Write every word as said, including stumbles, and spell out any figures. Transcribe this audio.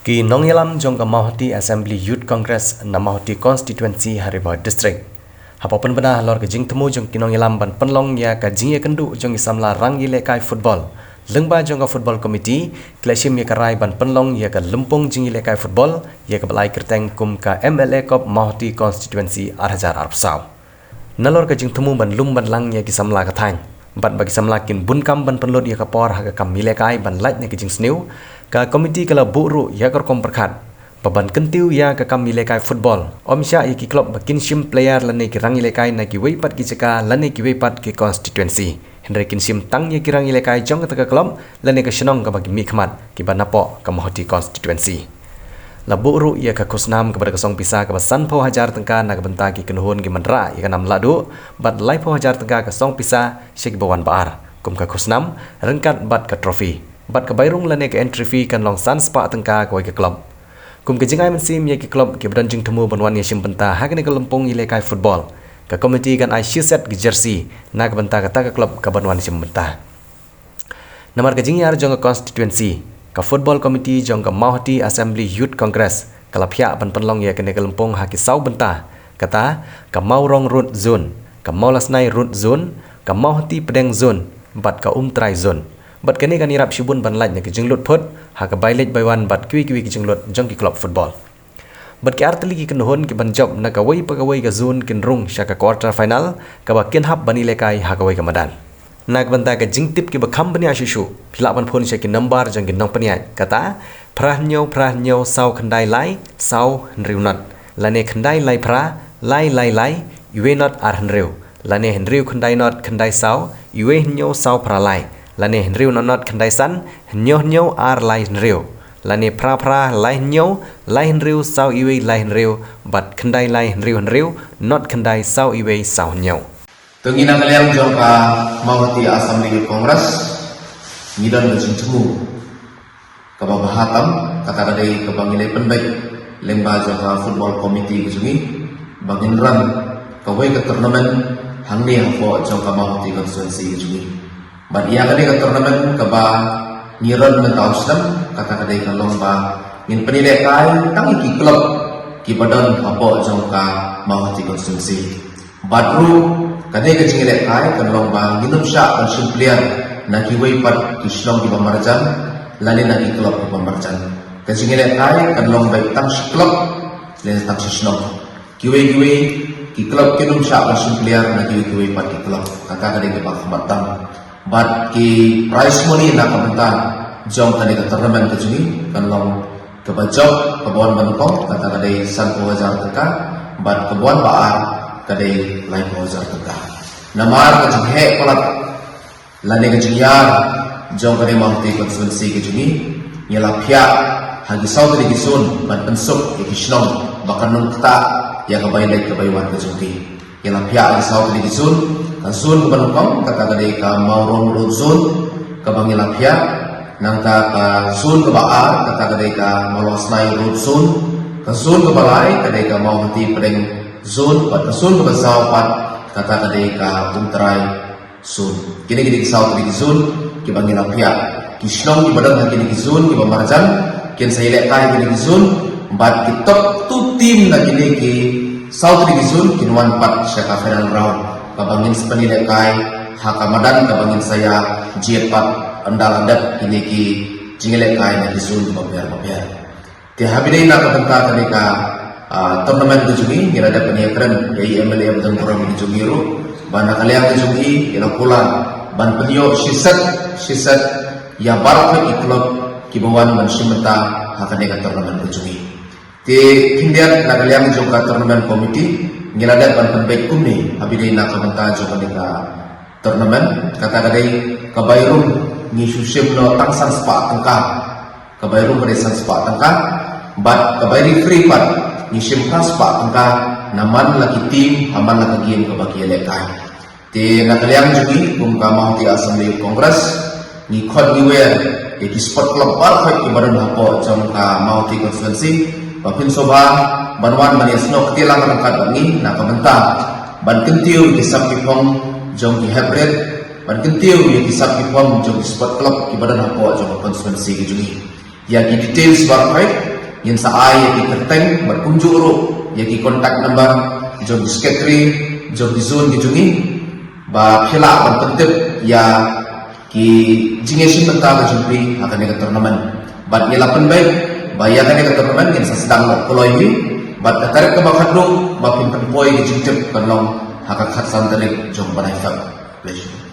Ki nongïalam jong ka Mawhati Assembly Youth Congress na Mawhati Constituency ha Ri Bhoi District. Hapoh pynbna halor ka jingthmu jong ki nongïalam ban pynlong ïa ka jingïakynduh jong ki samla rang ïalehkai football, lyngba jong ka Football Committee ki la shim ïa ka rai ban pynlong ïa ka lympung jingïalehkai football ïa kaba la ai kyrteng kum ka M L A Cup Mawhati Constituency ar hajar arphew saw. Nalor ka jingthmu ban lum ban lang ïa ki samla ka thaiñ bad ba ki samla kin bun kam ban pynlut ïa ka por ha ka kam ïalehkai ban lait na ka jingsniew, ka komiti ka la buh ruh ïa ka rukom pyrkhat ba ban kyntiew ïa ka kam ïalehkai football, ym shah ïa ki club ba kin shim player lane ki rang ïalehkai na kiwei pat ki jaka lane kiwei pat ki constituency, hynrei kin shim tang ïa ki rang ïalehkai jong kata ka club lane ka shnong kaba ki mihkhmat kiba napoh ka Mawhati Constituency. La buh ruh ïa ka khusnam kaba da ka song pisa kaba sanphew hajar tyngka na ka bynta ki kynhun ki ban rah ïa ka nam lahduh, bad laiphew hajar tyngka ka song pisa sha kiba wan ba-ar kum ka khusnam ryngkat bad ka trophy. Bad ka bai rung lane ka entry fee kan long san spah tyngka kawei ka club. Kum ka jingai mynsiem ïa ki club kiba don jingthmu ban wan ïashim bynta ha kane ka lympung ïalehkai football, ka komiti kan ai shi set ki jersey na ka bynta kata ka club kaban wan shim bynta. Namar ka jingïar jong ka constituency, ka Football Committee jong ka Mawhati Assembly Youth Congress ka la phiah ban pynlong ïa kane ka lympung ha ki saw bynta, kata ka Mawrong Road Zone, ka Mawlasnai Road Zone, ka Mawhati Pdeng Zone bad ka Umtrai Zone. Bad kane kan ïarap shibun ban lait na ka jinglut phut ha ka bai leit bai wan bad kiwei kiwei ki jinglut jong ki club football. Bad ki artylli ki kynhun kiban jop na kawei pa kawei ka zone kin rung sha ka quarter final kaba kin hap ban ïalehkai ha kawei ka madan. Na ka bynta ka jingtip kiba kham bniah shuh shuh, phi lah ban phone sha ki nambar jong ki nongpynïaid, kata phra hynñiew phra hynñiew saw khyndai lai saw hynriew nod, lane khyndai lai phra lai lai lai iwei nod ar hynriew, lane hynriew khyndai nod khyndai saw iwei hynñiew saw phra lai, lane hynriew nod nod khyndai san hynñiew hynñiew ar lai hynriew, lane phra phra lai hynñiew lai hynriew saw iwei lai hynriew, bad khyndai lai hynriew hynriew nod khyndai saw iwei saw hynñiew. To ngi na ka liang jong ka Mawhati Assembly Youth Congress, ngi don ka jingthmu kaba bha tam, kata ka dei kaba ngi la pynbeit lyngba jong ka Football Committee ka jong ngi ba ngin run kawei ka tournament hangne hapoh jong ka Mawhati Constituency ka jong ngi. Bad ïa kane ka tournament kaba ngi run mynta u snem, kata ka dei ka long ba ngin pynïalehkai tang ïa ki club kiba don hapoh jong ka Mawhati Constituency. Bad ruh kane ka jingïalehkai kan long ba ngin ym shah ban shim player na kiwei pat ki shnong kiba marjan lane na ki club kiba marjan. Ka jingïalehkai kan long ba tang shi club lane tang shi shnong. Kiwei kiwei ki club kin ym shah ban shim player na kiwei kiwei pat ki club. Kata ka dei kaba kham tam. Bad ki prize money na ka bynta jong kane ka tournament ka jong ngi kan long kaba jop, kaba wan ba nyngkong, kata ka dei sanphew hajar tyngka, bad kaba wan ba ar ka dei laiphew hajar tyngka. Namar ka jingheh palat lane ka jingïar jong kane Mawhati Constituency ka jong ngi, ngi la phiah ha ki saw tylli ki zone ban pynsuk ïa ki shnong ba kan ym ktah ïa ka bai leit ka bai wan ka jong ki. Ngi la phiah ha ki saw tylli ki zone, ka zone kaba nyngkong kata ka dei ka Mawrong Road Zone kaba ngi la phiah, nangta ka zone kaba ar kata ka dei ka Mawlasnai Road Zone, ka zone kaba lai ka dei ka Mawhati Pdeng Zone, bad ka zone kaba saw pat kata ka dei ka Umtrai Zone. Kine ki dei ki saw tylli ki zone kiba ngi la phiah. Ki shnong kiba don ha kine ki zone kiba marjan kin sa ïalehkai ha kine ki zone, bad ki top two team na kine ki saw tylli ki zone kin wan pat sha ka final round kaba ngin sa pynïalehkai ha ka madan kaba ngin sa ïa jied pat ynda la dep kine ki jingïalehkai na ki zone kiba pher ba pher. Te ha ba dei na ka bynta kane ka, ah, tournament ka jong ngi, ngi la dep ban ïakren ïa i M L A ba dang burom ka jong ngi ruh ba na ka liang ka jong ngi ngi la kular ban pynïoh shi set shi set ïa baroh ki club kiba wan ban shim bynta ha kane ka tournament ka jong ngi. Te khyndiat na ka liang jong ka tournament committee ngi la dep ban pynbeit kumne ha ba dei na ka bynta jong kane ka tournament, kata ka dei ka bai rung ngi shu shim noh tang san spah tyngka. Ka bai rung ka dei san spah tyngka, bad ka bai referee pat ngi shim phra spah tyngka na man la ki team ha man la ka game kaba ki ïalehkai. Te na ka liang jong ngi kum ka Mawhati Assembly Youth Congress ngi khot ngi wer ïa ki sport club baroh kiba don hapoh jong ka Mawhati Constituency ba phin sngewbha ban wan ban ïasnoh kti lang ryngkat bad ngi na ka bynta ban kyntiew ïa ki sap ki phong jong ki heprit, ban kyntiew ïa ki sap ki phong jong ki sport club kiba don hapoh jong ka constituency ka jong ngi. Ïa ki details baroh Ngin sa ai ïa ki kyrteng bad kumjuh ruh ïa ki contact number jong ki secretary jong ki zone ki jong ngi, ba phi lah ban pyntip ïa ki jingïashim bynta ka jong phi ha kane ka tournament. Bad ngi la pynbeit ba ïa kane ka tournament ngin sa sdang noh kloi hi, bad ka tarik kaba khatduh ba phin pynpoi ki jingtip kan long ha ka khatsan tarik jong u bnai Feb.